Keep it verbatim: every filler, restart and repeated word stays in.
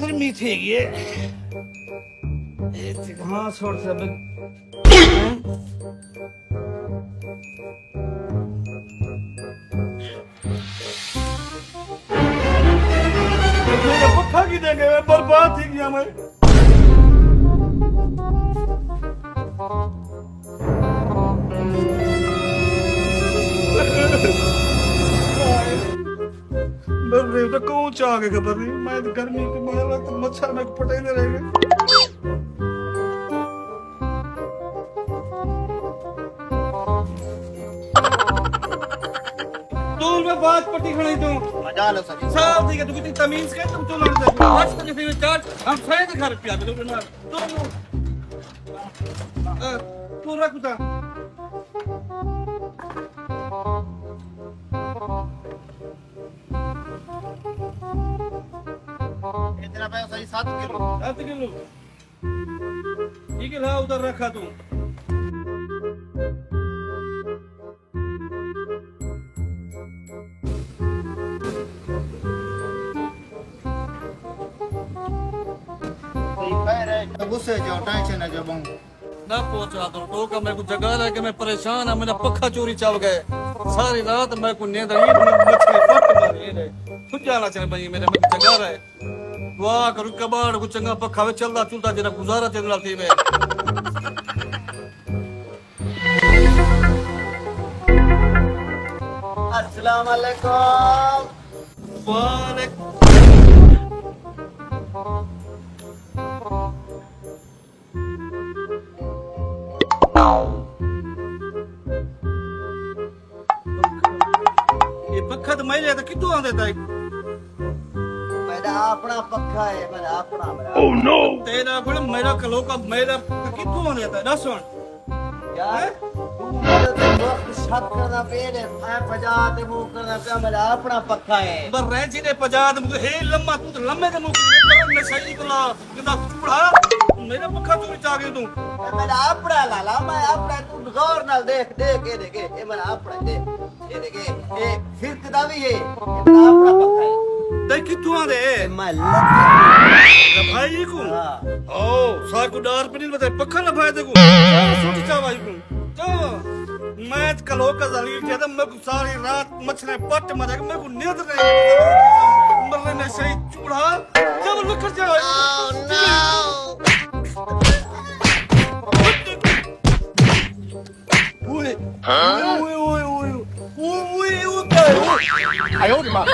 گرمی تھی ڳئی ہے۔ اے تے ہاں، سوڑ سا بن۔ میرا پکھا کی دے گئے، برباد تھی گیا میں۔ بس ریو تو کون چاہ کے خبر نہیں، میں تو گرمی کے ماحول وقت مچھر میں پٹے دے رہ گئے۔ تو میں بات پٹی کھڑی تو۔ مجال ہے سر۔ صاحب، ٹھیک ہے، تو کتنی تمیز کے تم تو لڑ دے۔ آج تک کسی میں چارج، ہم سائیں کے گھر پہ آتے تو نہ۔ تو، اے، تو رکھ اتھاں۔ اتنا پیسہ صحیح، ست کلو۔ ست کلو۔ ٹھیک ہے، لا ادھر رکھا تو۔ غصے جو ٹینشن ہے جو بہوں۔ نہ پہنچا تو، تو کا میں کو جگہ رہ کہ میں پریشان ہاں، میرا پکھا چوری چل گئے۔ ساری رات میں کو نیند نہیں، میں مچھلی پٹ ماری ہے۔ سجا نہ چل بھائی، میرے میں جگہ رہ۔ دعا کرو کباڑ کو چنگا پکھا وے چلدا چلدا، جڑا گزارا تیرے نال تھی وے۔ السلام علیکم۔ وعلیکم۔ یہ پکھا تو میں لیا تو کتوں آندے تائے؟ میرا اپنا پکھا ہے، میرا اپنا، میرا۔ Oh no! تیرا گل میرا کلو کا میرا کتوں آندے تائے؟ دس ہن۔ یار، توں میرے تے مفت شک کرنا پے نے، میں پجا تے منہ کرنا پیا، میرا اپنا پکھا ہے۔ پر رہ جی نے پجا تے منہ، ہے لمہ، توں تے لمے تے منہ کر، نشئی کلا، کدا چوڑا، میرا پکھا چوری چا گئے توں۔ اے میرا اپنا لالا، میں اپنا، توں غور نال دیکھ، دیکھ، اے دیکھ، اے میرا اپنا، دیکھ، اے دیکھ، اے، اے فرق دا بھی ہے، اے میرا اپنا پکھا ہے۔ تے کتھوں آندے؟ اے میں لکھ بھائی کو۔ ہاں۔ او، سا کو ڈار پنی بتا، پکھا نہ بھائی تے کو۔ سوچ چا بھائی کو۔ تو میں کلو کا ذلیل کیا تھا، میں کو ساری رات مچھرے پٹ مارے، میں کو نیند نہیں۔ مرنے نے صحیح چوڑا، جب لکھ جائے۔ Oh, no! اوئے، ہاں؟ اوئے، اوئے، اوئے، اوئے، اوئے، اوئے، اوئے، اوئے۔ آیو ری ماں۔